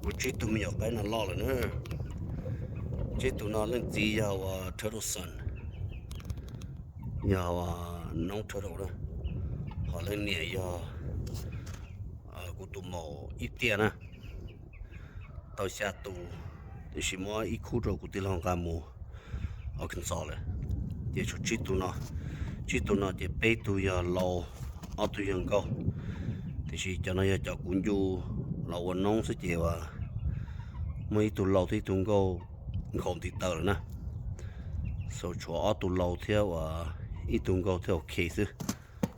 Kuv tsib tug me nyuam qaib no loj lawm na. Tsib tug no leej txiv yog uas Turtleson, yog noob turtle na, ho leej niam yog kuv tus maum ib tiaj na. Tau xya tus, tiam sis muab ib khub rau kuv tij laug nqa mus Arkansas lawm. Ces tshuav tsib tug no, tsib tug no ces peb tug yog laus, ob tug yog nkauj. Tiam sis cov no yog cov kuv ncu los ua noob xwb ces uas muaj ib tug laus thiab ib tug nkauj nkhaus ntiv taw lawm na. So tshuav ob tug laus thiab uas ib tug nkauj thiab ua ke xwb.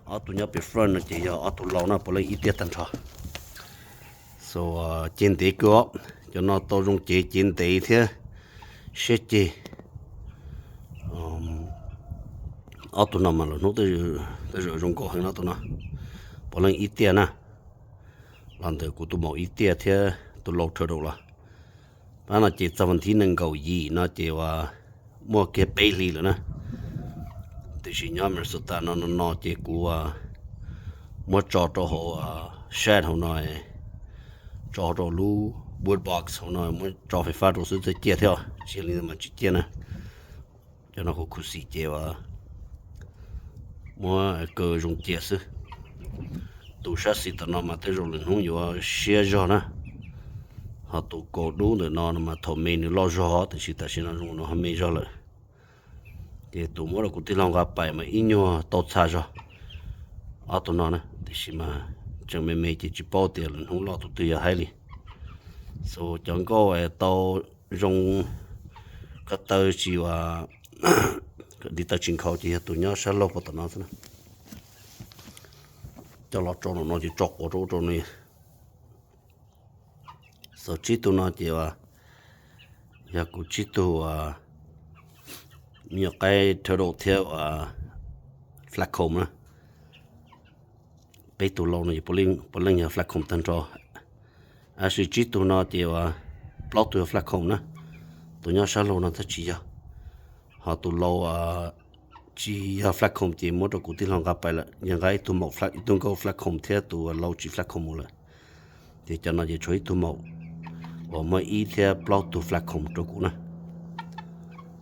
Ob tug nyob pem front no ces yog ob tug laus no puav leej ib tiaj tag nrho. So ceg ntev kawg os, cov no tau zoo cev cev ntev thiab siab ceg. Ob tug no mas lwm hnub tej zaum zoo nkauj heev no, tus no puav leej ib tiaj na, los ntawm kuv tus maum ib tiaj thiab tus laus turtle los. Pab no ces txog vas thib nees nkaum yim no ces uas muaj kiag peb hlis lawm na. Tiam sis nyob Minnesota no no no ces kuv muab tso rau hauv shed hauv no, tso rau lub wood box hauv no, muab tso fais fab rau xwb thiaj ciaj thiab, tsis li mas tsis ciaj na. Cov no kuv khuv xim ces uas muab kaw zoo cia xwb. Tus sab xis tom no mas tej zaum lwm hnub yuav siab zog na, ho tus kaus dub ntawm no mas thaum me nws loj zog, tiam sis tam sim no zoo no ho me zog lawm. Ces tus muab rau kuv tij laug nqa pais mas ib nyuag tau txha zog. Ob tug no na, tiam sis mas tseem me me ces tsis paub tias lwm hnub loj tus twg yog haib li. So cov nkauj tau zoo ko taw tsis uas ntiv taw tsis nkhaus ces yog tus nyob sab laug puag tom no xwb na. Coj los tso no ces tso quav rau rau no. So tsib tug no ces uas yog kuv tsib tug me nyuam qaib turtle thiab uas flat comb na. Peb tug laus no puav leej yog flat comb tag nrho. Actually tsib tug no ces uas plaub tug yog flat comb na, tus nyob sab laug no tab tsis yog. Ho tus laus tsis yog flat comb ces muab rau kuv tij laug nqa pais lawm, yog nqa ib tug maum, ib tug nkauj flat comb thiab tus laus tsis flat comb mus lawm. Ces cov no ces tshuav ib tug maum uas muaj ib thiab plaub tug flat comb rau kuv na.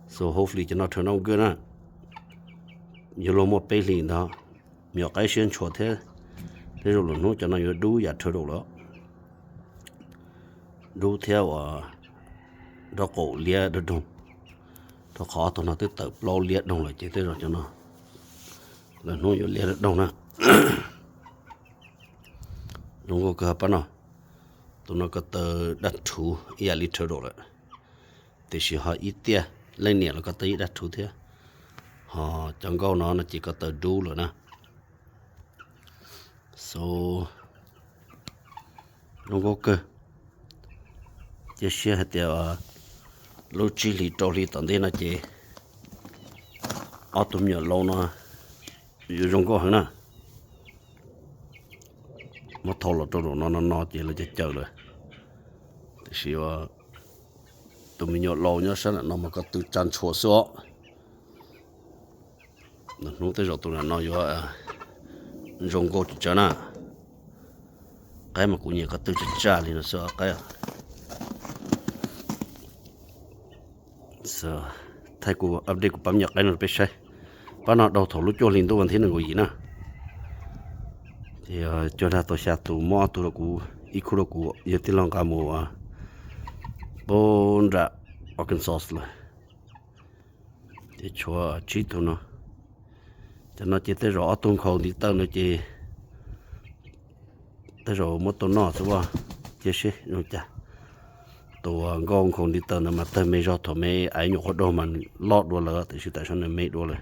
So hopefully cov no turn out good na. Yuav luag muaj peb hlis ntawd, me nyuam qaib siab ntshua thiab, tej zaum lwm hnub cov no yuav dub yam turtle lawm. Dub thiab uas nraub qaum liab dawb doog, rau qhov ob tug no twb tawm plaub liab doog lawm ces tej zaum cov no lwm hnub yuav liab dawb doog na. Zoo nkauj kawg pab no. Tus no ko taw dab rhuv ib yam li turtle lawm, tiam sis ho ib tiaj, leej niam los ko taw ib dab rhuv thiab, ho cov nkauj no no ces ko taw dub lawm na. So zoo nkauj kawg. Cia siab hais tias lub tsib hlis rau hli tom ntej no ces ob tug me nyuam laus no yuav zoo nkauj heev na. Muab thau los rau zaum no no no ces lawv cov caws lawm, tiam sis tus me nyuam laus nyob sab nram no mas ko tw tsa ntshua xwb os. Hnub tej zaum tus nram no yuav zoo nkauj tsis tsawg na. Qaib mas kuv nyiam ko tw tsa tsa li no xwb qaib. Thaij kuv update kuv pab me nyuam qaib no peb saib. Pab no dhau thaum lub cuaj hli ntuj vas thib nees nkaum yim na. Ces cuag dag tau xya tus, muab ob tug rau kuv, ib khub rau kuv yawg tij laug nqa mus pab nram Arkansas lawm. Ces tshuav tsib tug no. Cov no ces tej zaum ob tug nkhaus ntiv taw no ces tej zaum muab tau noj xwb ua, cia seb zoo cas. Tus nkauj nkhaus ntiv taw ntawd mas tawg me zog, thaum me aiv nyuam qhuav daug mas nws loj dua lawm, tiam sis tam sim no nws me dua lawm.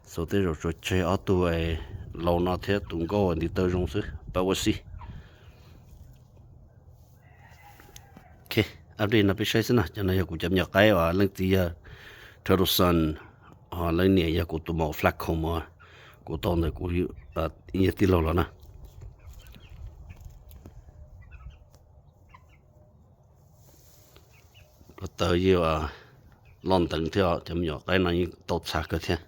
So tej zaum tsuas tseg ob tug laus no thiab tus nkauj ntiv taw zoo xwb, pab ua si. Ok, update no peb saib xwb na. Cov no yog kuv cov me nyuam qaib uas leej txiv yog Turtleson, ho leej niam yog kuv tus maum Flatcomb uas kuv tau ntawm kuv ib yawg tij laug los na. Ko taw yeej loj nteev thiab, cov me nyuam qaib no yeej tau txha kawg thiab.